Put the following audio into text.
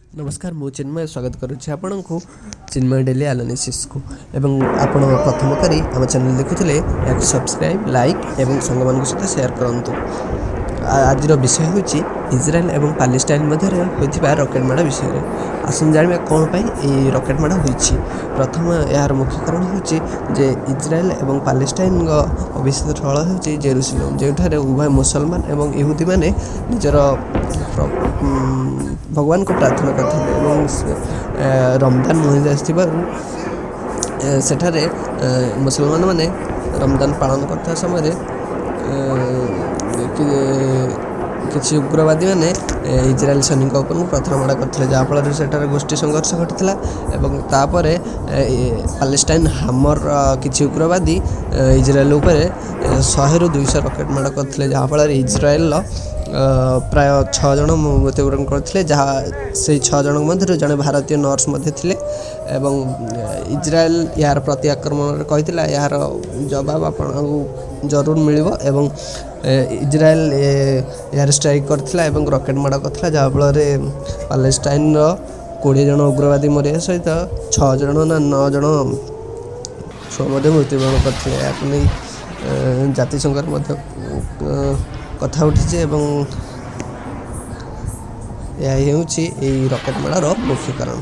ନମସ୍କାର, ମୁଁ ଚିନ୍ମୟ ସ୍ୱାଗତ କରୁଛି ଆପଣଙ୍କୁ ଚିନ୍ମୟ ଡେଲି ଆନାଲିସିସ୍କୁ। ଏବଂ ଆପଣ ପ୍ରଥମ କରି ଆମ ଚ୍ୟାନେଲ୍ ଦେଖୁଥିଲେ ଏହାକୁ ସବସ୍କ୍ରାଇବ୍, ଲାଇକ୍ ଏବଂ ସାଙ୍ଗମାନଙ୍କ ସହିତ ସେୟାର କରନ୍ତୁ। ଆଜିର ବିଷୟ ହେଉଛି ଇସ୍ରାଏଲ୍ ଏବଂ ପାଲେଷ୍ଟାଇନ୍ ମଧ୍ୟରେ ହୋଇଥିବା ରକେଟ୍ ମାଡ଼ ବିଷୟରେ। ଆସନ୍ତୁ ଜାଣିବା କ'ଣ ପାଇଁ ଏହି ରକେଟ୍ ମାଡ଼ ହୋଇଛି। ପ୍ରଥମ, ଏହାର ମୁଖ୍ୟ କାରଣ ହେଉଛି ଯେ ଇସ୍ରାଏଲ୍ ଏବଂ ପାଲେଷ୍ଟାଇନ୍ଙ୍କ ଅଭିଷ୍ପ ସ୍ଥଳ ହେଉଛି ଜେରୁସଲେମ୍, ଯେଉଁଠାରେ ଉଭୟ ମୁସଲମାନ ଏବଂ ଇହୁଦୀମାନେ ନିଜର ଭଗବାନଙ୍କୁ ପ୍ରାର୍ଥନା କରିଥାନ୍ତି। ଏବଂ ରମଦାନ ମହିନା ଆସିଥିବାରୁ ସେଠାରେ ମୁସଲମାନମାନେ ରମଦାନ ପାଳନ କରୁଥିବା ସମୟରେ କିଛି ଉଗ୍ରବାଦୀମାନେ ଇସ୍ରାଏଲ୍ ସୈନିକ ଉପରକୁ ପଥର ମାଡ଼ କରିଥିଲେ, ଯାହାଫଳରେ ସେଠାରେ ଗୋଷ୍ଠୀ ସଂଘର୍ଷ ଘଟିଥିଲା। ଏବଂ ତାପରେ ପାଲେଷ୍ଟାଇନ୍ ହାମର କିଛି ଉଗ୍ରବାଦୀ ଇସ୍ରାଏଲ୍ ଉପରେ 100ରୁ 200 ରକେଟ୍ ମାଡ଼ କରିଥିଲେ, ଯାହାଫଳରେ ଇସ୍ରାଏଲ୍ର ପ୍ରାୟ 6 ଜଣ ମୃତ୍ୟୁବରଣ କରିଥିଲେ, ଯାହା ସେଇ 6 ଜଣଙ୍କ ମଧ୍ୟରୁ ଜଣେ ଭାରତୀୟ ନର୍ସ ମଧ୍ୟ ଥିଲେ। ଏବଂ ଇସ୍ରାଏଲ୍ ଏହାର ପ୍ରତି ଆକ୍ରମଣରେ କହିଥିଲା, ଏହାର ଜବାବ ଆପଣଙ୍କୁ ଜରୁର ମିଳିବ। ଏବଂ ଇସ୍ରାଏଲ୍ ଏହାର ଷ୍ଟ୍ରାଇକ୍ କରିଥିଲା ଏବଂ ରକେଟ୍ ମାଡ଼ କରିଥିଲା, ଯାହାଫଳରେ ପାଲେଷ୍ଟାଇନ୍ର 20 ଜଣ ଉଗ୍ରବାଦୀ ମରିବା ସହିତ 6 ଜଣ ନା 9 ଜଣ ଛୁଆ ମଧ୍ୟ ମୃତ୍ୟୁବରଣ କରିଥିଲେ। ଏହାକୁ ନେଇ ଜାତିସଂଘରେ ମଧ୍ୟ କଥା ଉଠିଛି ଏବଂ ଏହା ହେଉଛି ଏଇ ରକେଟ୍ ମାଡ଼ର ମୁଖ୍ୟ କାରଣ।